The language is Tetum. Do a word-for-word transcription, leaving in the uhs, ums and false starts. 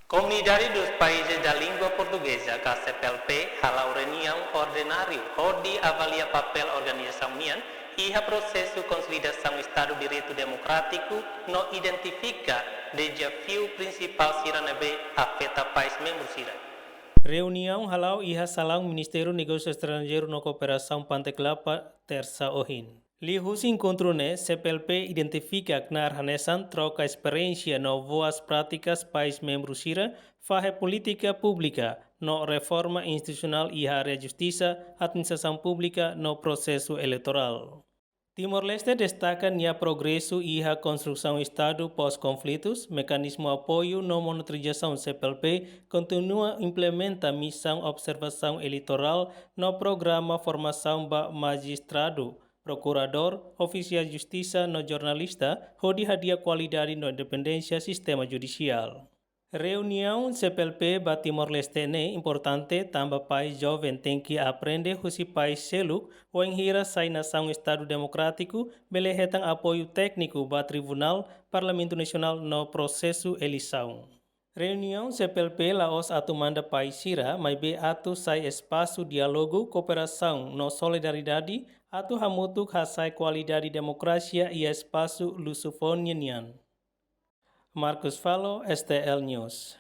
Comunidade dos Países da Língua Portuguesa, ka C P L P, hala'o reuniaun ordináriu hodi avalia papél organizasaun nian iha prosesu konsolidasaun Estadu Direitu Demokrátiku no identifika dezafiu prinsipál sira ne'ebé afeta país membru sira. Reuniaun hala'o iha salaun Ministériu Negósiu Estranjeiru no Kooperasaun Panteklapa, Tersa ohin. Liuhusi enkontru ne'e, C P L P identifika knaar hanesan troka esperiénsia no boas prátikas país membru sira fahe polítika públika no reforma institusionál iha área justisa, administrasaun públika no prosesu eleitorál. Timor-Leste destaka nia progresu iha konstrusaun Estadu pós-konflitus, mekanizmu apoiu no monitorizasaun. C P L P kontinua implementa misaun observasaun eleitorál no programa formasaun ba majistradu, prokuradór, ofisiál justisa no jornalista, hodi hadi'a kualidade no independénsia sistema judisiál. Reuniaun C P L P ba Timor-Leste ne'e importante tanba país joven tenke aprende husi país seluk, wainhira sai nasaun Estadu Demokrátiku, bele hetan apoiu tékniku ba tribunál, Parlamentu Nasionál no prosesu eleisaun. Reuniaun C P L P la'ós atu manda país sira, maibé atu sai espasu diálogu, kooperasaun no solidariedade, atu hamutuk hasa'e kualidade demokrasia iha espasu Lusofónia nian. Marcos Falo, S T L News.